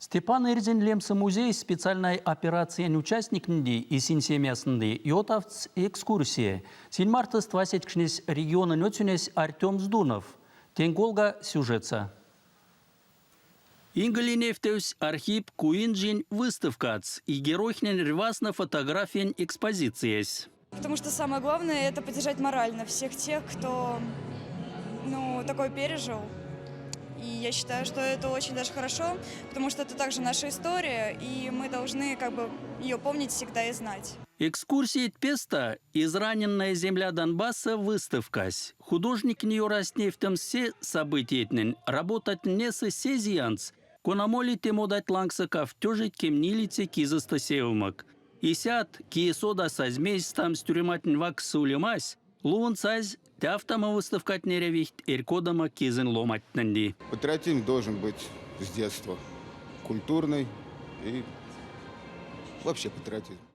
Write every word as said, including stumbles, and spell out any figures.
Степан Эрьзин лемса музейс специальной операциянь участникнди и синь семьяснди ётафтсь экскурсия. Синь мархта васеть кшнесь региононь отчинесь Артём Здунов. Тень колга сюжетса. Инголи невтевсь Архип Куинджинь выставкац и геройхнень рьвасна фотографиянь экспозициясь. Потому что самое главное — это поддержать морально всех тех, кто, ну, такое пережил. И я считаю, что это очень даже хорошо, потому что это также наша история, и мы должны как бы её помнить всегда и знать. Экскурсиять песта «Израненная земля Донбасса» выставкась. Художникень ёрась невтемс се событиятнень работатнесэ се зиянц, кона моли те модать лангса кафтёжить кемнилице кизоста севмок. Исят, кие содас азьмезьстамс тюрематнень ваксса улемась, лувонсазь тяфтама выставкатнень эрявихть эрькодама кизонь ломаттненди. Патриотизм должен быть с детства. Культурный и вообще патриотизм.